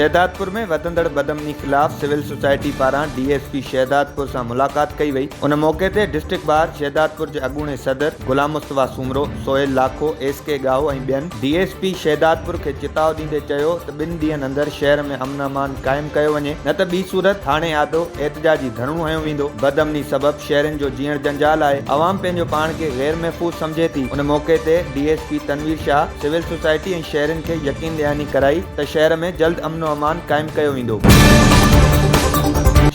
شهدادپور ۾ وڌندڙ بدامني خلاف سول سوسائٽي پاران ڊي ايس پي شهدادپور سان ملاقات ڪئي وئي. ان موقعي تي ڊسٽرڪٽ بار شهدادپور جي اڳوڻي صدر غلام مصطفيٰ سومرو، سهيل لاکو، ايس ڪي ڳاهو ۽ ٻين ڊي ايس پي شهدادپور کي چتاء ڏيندي چيو ته ٻن ڏينهن اندر شهر ۾ امن امان قائم ڪيو وڃي نه ته ٻي صورت ٿاڻي آڏو احتجاجي ڌرڻو هنيو ويندو، بدامني سبب شهرين جو جيئڻ جنجال آهي، عوام پنهنجو پاڻ کي غير محفوظ سمجهي ٿي. ان موقعي تي D S P Tanveer Shah civil society ۽ شهرين کي يقين دهاني ڪرائي ته شهر ۾ جلد امن و امان قائم ڪيو ويندو.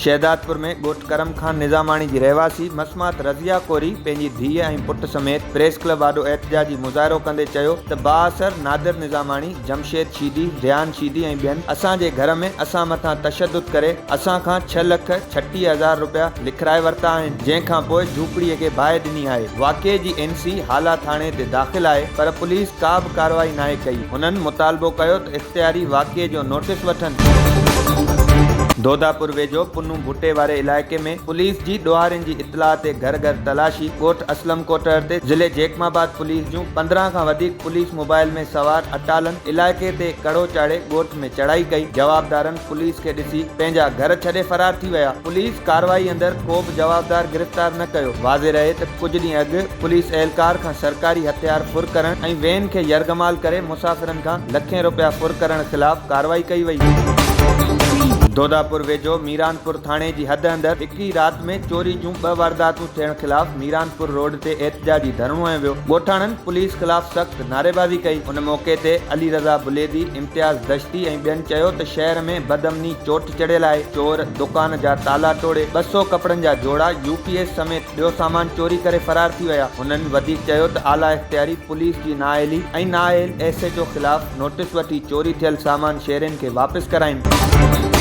شهدادپور ۾ ڳوٺ ڪرم خان نظاماڻي جي رهواسي مسمات رضيه ڪوري پنهنجي ڌيء ۽ پٽ سميت پريس ڪلب آڏو احتجاجي مظاهرو ڪندي چيو ته بااثر نادر نظاماڻي، جمشيد شيدي، ريحان شيدي ۽ ٻين اسان جي گهر ۾ اسان مٿان تشدد ڪري اسان کان ڇهه لک 36 هزار رپيا لکرائي ورتا آهن جنهن کان پوء جهوپڙي کي باهه ڏني آهي واقعي جي اين سي هالا ٿاڻي تي داخل آهي پر پوليس ڪا به ڪارروائي ناهي ڪئي هنن مطالبو ڪيو ته اختياري واقعي جو نوٽيس وٺن. دوداپور ويجهو پنو ڀٽي واري علائقي ۾ پوليس جي ڏوهارين جي اطلاع تي گهر گهر تلاشي، ڳوٺ اسلم ڪوٽهر تي ضلعي جيڪب آباد پوليس جون 15 کان وڌيڪ پوليس موبائل ۾ سوار اٽالن علائقي تي ڪڙو چاڙهي ڳوٺ ۾ چڙهائي ڪئي، جوابدارن پوليس کي ڏسي پنهنجا گهر ڇڏي فرار ٿي ويا، پوليس ڪارروائي اندر ڪو به جوابدار گرفتار نه ڪيو، واضح رهي ته ڪجهه ڏينهن اڳ پوليس اهلڪار کان سرڪاري هٿيار ڦر ڪرڻ ۽ وين کي يرغمال ڪري مسافرن کان لکين رپيا ڦر ڪرڻ خلاف ڪارروائي ڪئي وئي. دوداپور ويجهو ميرانپور ٿاڻي جي حد اندر هڪ ئي رات ۾ چوري جون ٻه وارداتون ٿيڻ خلاف ميرانپور روڊ تي احتجاجي ڌرڻو هنيو ويو، ڳوٺاڻن پوليس خلاف سخت نعريبازي ڪئي، ان موقعي تي علي رضا بليدي، امتياز دشتي ۽ ٻين چيو ته شهر ۾ بدامني چوٽ چڙهيل آهي، چور دڪان جا تالا ٽوڙي 200 ڪپڙن جا جوڙا، يو پي ايس سميت ٻيو سامان چوري ڪري فرار ٿي ويا، هنن وڌيڪ چيو ته اعليٰ اختياري پوليس جي نااهلي ۽ نااهل ايس ايڇ او خلاف نوٽيس وٺي چوري ٿيل سامان شهرين کي واپس ڪرائين.